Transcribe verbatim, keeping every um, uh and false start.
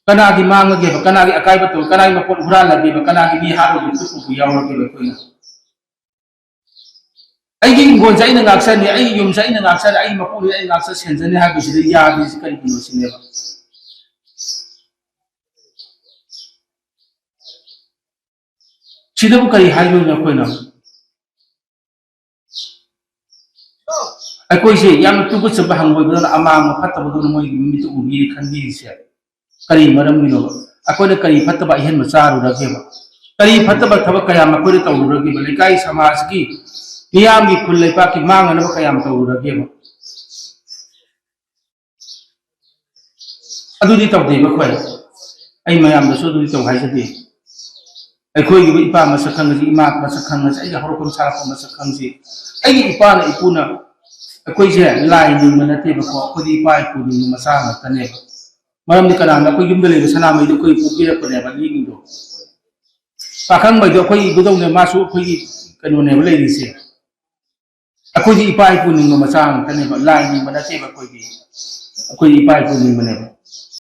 ꯀꯅꯥꯒꯤ ꯃꯥꯡꯉꯒꯦꯕ? ꯀꯅꯥꯒꯤ ꯑꯀꯥꯏꯕ ꯇꯧ? ꯀꯅꯥꯒꯤ ꯃꯄꯣꯠ ꯍꯨꯔꯥꯜꯂꯒꯦꯕ? ꯀꯅꯥꯒꯤ ꯃꯤ ꯍꯥꯠꯂꯨꯕ ꯈꯨꯠꯄꯨ ꯌꯥꯎꯔꯒꯦꯕ ꯑꯩꯈꯣꯏꯅ? ꯑꯩꯒꯤ ꯍꯤꯡꯒꯣꯜꯁꯦ ꯑꯩꯅ ꯉꯥꯛꯆꯅꯤ, ꯑꯩꯒꯤ ꯌꯨꯝꯁꯦ ꯑꯩꯅ ꯉꯥꯛꯆꯅꯤ, ꯑꯩꯒꯤ ꯃꯄꯨꯅꯤ ꯑꯩꯅ ꯉꯥꯛꯆ ꯁꯦꯟꯖꯅꯤ ꯍꯥꯏꯕꯁꯤꯗ ꯌꯥꯗ꯭ꯔꯤꯁꯤ ꯀꯔꯤꯒꯤꯅꯣ ꯁꯤꯅꯦꯕ꯫ ꯁꯤꯗꯕꯨ ꯀꯔꯤ ꯍꯥꯏꯗꯣꯏꯅꯣ ꯑꯩꯈꯣꯏꯅ? ꯑꯩꯈꯣꯏꯁꯦ ꯌꯥꯝꯅ ꯇꯨꯀꯠꯆꯕ ꯍꯪꯒꯣꯏꯕꯗꯧꯅ, ꯑꯃꯥꯡꯕ ꯐꯠꯇꯕꯗꯧꯅ ꯃꯣꯏꯒꯤ ꯃꯤꯠꯇ ꯎꯕꯤꯔꯤ ꯈꯟꯕꯤꯔꯤꯁꯦ ꯀꯔꯤ ꯃꯔꯝꯒꯤꯅꯣꯕ? ꯑꯩꯈꯣꯏꯅ ꯀꯔꯤ ꯐꯠꯇꯕ ꯑꯍꯦꯟꯕ ꯆꯥꯔꯨꯔꯒꯦꯕ? ꯀꯔꯤ ꯐꯠꯇꯕ ꯊꯕꯛ ꯀꯌꯥ ꯃꯈꯣꯏꯗ ꯇꯧꯔꯨꯔꯒꯦꯕ? ꯂꯩꯀꯥꯏ ꯁꯃꯥꯖꯀꯤ, ꯃꯤꯌꯥꯝꯒꯤ, ꯈꯨꯜ ꯂꯩꯄꯥꯛꯀꯤ ꯃꯥꯡꯅꯅꯕ ꯀꯌꯥꯝ ꯇꯧꯔꯨꯔꯒꯦꯕ? ꯑꯗꯨꯗꯤ ꯇꯧꯗꯦꯕ ꯑꯩꯈꯣꯏ꯫ ꯑꯩ ꯃꯌꯥꯝꯗꯁꯨ ꯑꯗꯨꯗꯤ ꯇꯧ ꯍꯥꯏꯖꯗꯦ꯫ ꯑꯩꯈꯣꯏꯒꯤꯕꯨ ꯏꯄꯥ ꯃꯁꯛ ꯈꯪꯉꯁꯤ, ꯏꯃꯥ ꯃꯁꯛ ꯈꯪꯉꯁꯤ, ꯑꯩꯒꯤ ꯍꯧꯔꯛꯐꯝ ꯁꯥꯔꯛꯐꯝ ꯃꯁꯛ ꯈꯪꯁꯤ꯫ ꯑꯩꯒꯤ ꯏꯄꯥꯅ ꯏꯄꯨꯅ ꯑꯩꯈꯣꯏꯁꯦ ꯂꯥꯏ ꯅꯤꯡꯕ ꯅꯠꯇꯦꯕꯀꯣ, ꯑꯩꯈꯣꯏꯗꯤ ꯏꯄꯥ ꯏꯄꯨ ꯅꯤꯡꯕ ꯃꯆꯥ ꯉꯥꯛꯇꯅꯦꯕ꯫ ꯃꯔꯝꯗꯤ ꯀꯅꯥꯅ ꯑꯩꯈꯣꯏ ꯌꯨꯝꯗ ꯂꯩꯕ ꯁꯅꯥꯃꯍꯤꯗꯣ ꯑꯩꯈꯣꯏ ꯄꯣꯛꯄꯤꯔꯛꯄꯅꯦꯕ, ꯃꯤꯒꯤꯗꯣ꯫ ꯄꯥꯈꯪꯕꯩꯗꯣ ꯑꯩꯈꯣꯏ ꯏꯕꯨꯗꯧꯅꯦ, ꯃꯥꯁꯨ ꯑꯩꯈꯣꯏꯒꯤ ꯀꯩꯅꯣꯅꯦꯕ ꯂꯩꯔꯤꯁꯦ꯫ ꯑꯩꯈꯣꯏꯗꯤ ꯏꯄꯥ ꯏꯄꯨ ꯅꯤꯡꯕ ꯃꯆꯥ ꯉꯥꯛꯇꯅꯦꯕ, ꯂꯥꯏ ꯅꯤꯡꯕ ꯅꯠꯇꯦꯕ ꯑꯩꯈꯣꯏꯗꯤ꯫ ꯑꯩꯈꯣꯏꯗꯤ ꯏꯄꯥ ꯏꯄꯨ ꯅꯤꯡꯕꯅꯦꯕ꯫